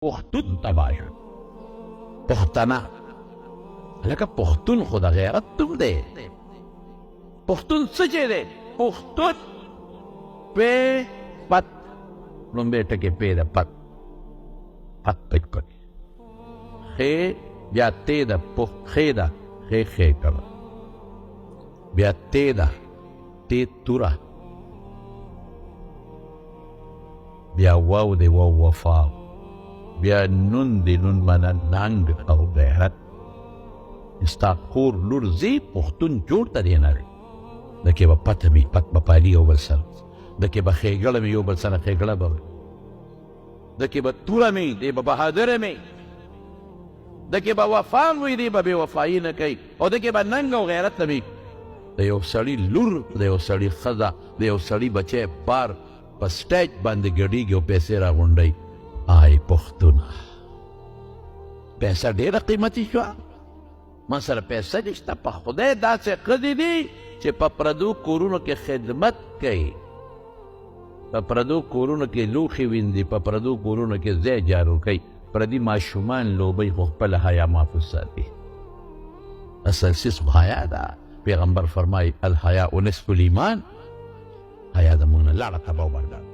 پښتون تباه شو. پښتنه لکه پښتون خو د غیرت نوم دی. پښتون څه چې دی؟ پښتون پې پت، لومبی ټکی پې ده، پت پت پک پک خې، بیا تی ده، پښ خې ده، خې خې کړه، بیا تی ده، تی توره، بیا واو دی، واو وفا، بیا نون دی، نون معنا ننګ او غیرت. ستا خور لور زی پښتون جوړ ته دی نه دکې به پته وي، پت به پالي یو بل سره، دکې به ښېګړه وي، یو بل سره ښېګړه به وي، دکې به توره مي، دی به بهادره مي، دکې به وفا وي، دی به بې وفایي نه کوي، او دکې به ننګ او غیرت وي. د یو سړي لور، د یو سړي ښځه، د یو سړي بچی بار په سټیج باندې ګډیږي او پیسې راغونډوي. آی پښتونه، پیسه ډېره قیمتي شوه، ما سره پیسه نشته. په خدای داسې ښځې دي چې په پردو کورونو کې خدمت کوي، په پردو کورونو کې لوښي وینځي، په پردو کورونو کې ځای جارو کوي، پردي ماشومان لوبوي، خو خپله حیا محفوظ ساتي. اصل څیز خو حیا ده. پیغمبر فرمایي الحیاء نصف الایمان. حیا د مونږ نه لاړه، تباه وبرباد.